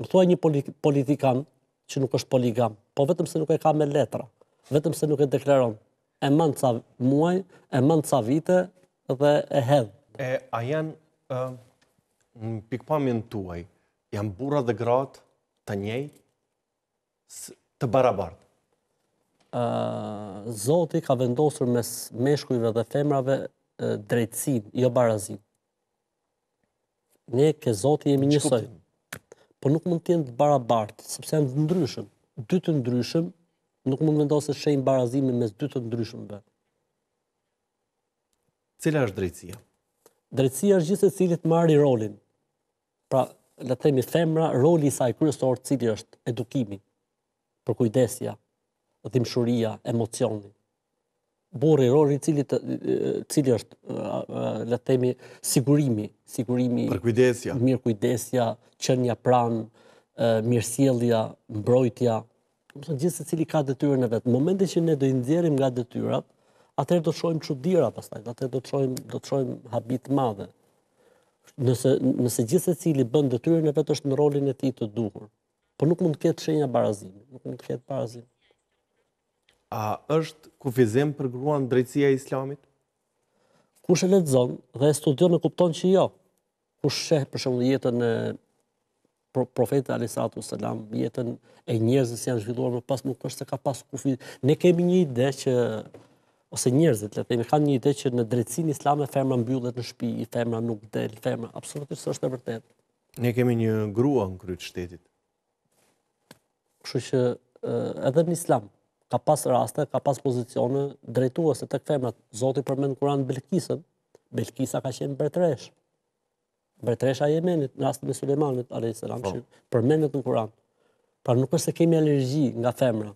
Më thuaj një politikan që nuk është poligam, po vetëm se nuk e ka me letra, vetëm se nuk e deklaron. E mban ca muaj, e mban ca vite dhe e hedh. E a janë në pikëpamjen tuaj, janë burrat dhe gratë të njëjtë, të barabartë? Zoti ka vendosur mes meshkujve dhe femrave drejtësinë, jo barazinë. Ne ke Zoti jemi njësoj. Po nuk mund të jenë të barabartë, sepse janë të ndryshëm. Dy të ndryshëm nuk mund të vendoset shenjë barazimi mes dy të ndryshëmve. Cila është drejtësia? Drejtësia është gjithsecili të marrë rolin. Pra, le të themi femra, roli i saj kryesor cili është edukimi, përkujdesja, dhimbshuria, emocioni. Burri roli i cili të, cili është le të themi sigurimi, sigurimi, përkujdesja, mirëkujdesja, qenia pranë, mirësjellja, mbrojtja, Domethënë gjithsecili ka detyrën e vet. Në momentin që ne do i nxjerrim nga detyrat, atëherë do të shohim çudira pastaj, atëherë do të shohim do të shohim habi të madhe. Nëse nëse gjithsecili bën detyrën e vet është në rolin e tij të duhur. Po nuk mund të ketë shenja barazimi, nuk mund të ketë barazim. A është kufizim për gruan drejtësia e Islamit? Kush e lexon dhe e studion e kupton që jo. Kush sheh për shembull jetën e profetit alayhi salatu selam, jetën e njerëzve si janë zhvilluar më pas nuk është se ka pas kufi. Ne kemi një ide që ose njerëzit le të themi kanë një ide që në drejtësinë islame femra mbyllet në shtëpi, femra nuk del, femra absolutisht s'është e vërtetë. Ne kemi një grua në krye të shtetit. Kështu që edhe në islam ka pas raste, ka pas pozicione drejtuese tek femrat. Zoti përmend në Kur'an Belkisën. Belkisa ka qenë mbretëreshë. Mbretëresha e Jemenit në rastin e Sulejmanit alayhis salam, po. që përmendet në Kur'an. Pra nuk është se kemi alergji nga femra.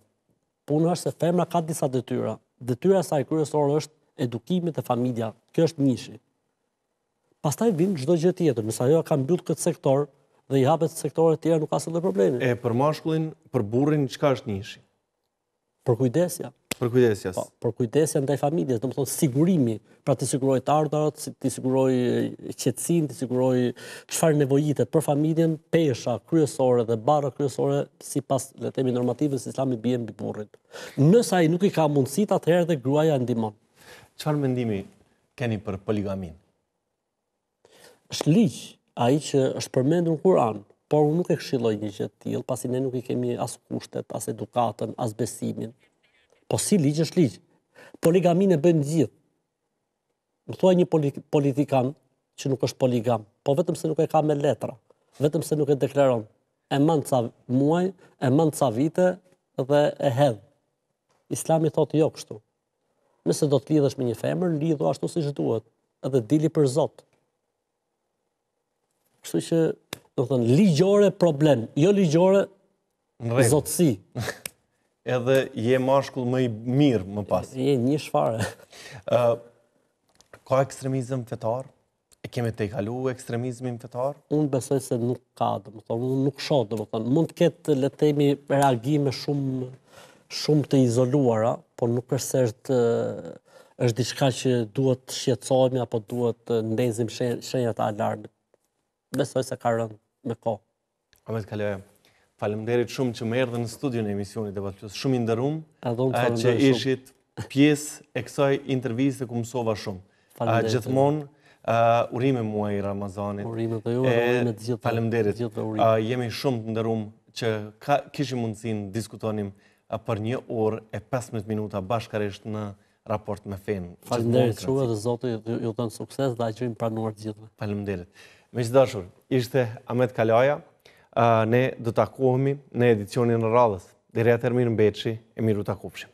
Puna është se femra ka disa detyra. Detyra e saj kryesore është edukimi dhe familja. Kjo është njëshi. Pastaj vjen çdo gjë tjetër. Nëse ajo ka mbyll këtë sektor dhe i hapet sektorët e tjera, nuk ka asnjë problemi. E për mashkullin, për burrin çka është njëshi? Përkujdesja. Përkujdesja. Po, përkujdesja ndaj familjes, domethënë sigurimi, pra t'i sigurojë të ardhurat, t'i sigurojë qetësinë, t'i sigurojë çfarë nevojitet për familjen, pesha kryesore dhe barra kryesore sipas le të themi normativës islame bie mbi burrin. Nëse ai nuk i ka mundësitë, atëherë edhe gruaja e ndihmon. Çfarë mendimi keni për poligaminë? Është ligj ai që është përmendur në Kur'an, por unë nuk e këshilloj një gjë të tillë, pasi ne nuk i kemi as kushtet, as edukatën, as besimin. Po si ligj është ligj. Poligaminë e bëjnë të gjithë. Më thuaj një politikan që nuk është poligam, po vetëm se nuk e ka me letra, vetëm se nuk e deklaron. E mban ca muaj, e mban ca vite dhe e hedh. Islami thotë jo kështu. Nëse do të lidhesh me një femër, lidhu ashtu siç duhet, edhe dili për Zot. Kështu që, domethënë, ligjore problem, jo ligjore zotësi. Edhe je mashkull më i mirë më pas. Je një shfare. Ka ekstremizëm fetar? E kemi tejkalu ekstremizmin fetar? Unë besoj se nuk ka, domethënë, unë nuk shoh, domethënë, mund të ketë, le të themi, reagime shumë shumë të izoluara, por nuk është se është është diçka që duhet të shqetësohemi apo duhet të ndezim shenjat e alarmit. Besoj se ka rënë me kohë. Ahmet Kalaja, faleminderit shumë që më erdhe në studion e emisionit Debat Plus. Shumë i nderum që ishit pjesë e kësaj interviste ku mësova shumë. Gjithmonë urime muaji i Ramazanit. Urime dhe ju dhe urime të gjithë. Faleminderit. Jemi shumë të nderum që kishim mundësinë diskutonim për një orë e 15 minuta bashkarisht në raport me fenë. Faleminderit shumë dhe Zoti ju dhëntë sukses dhe agjërim të pranuar të gjithëve. Faleminderit. Miq të dashur, ishte Ahmet Kalaja. Ne do takohemi në edicionin e radhës. Deri atëherë mirë mbetshi e mirë u takofshim.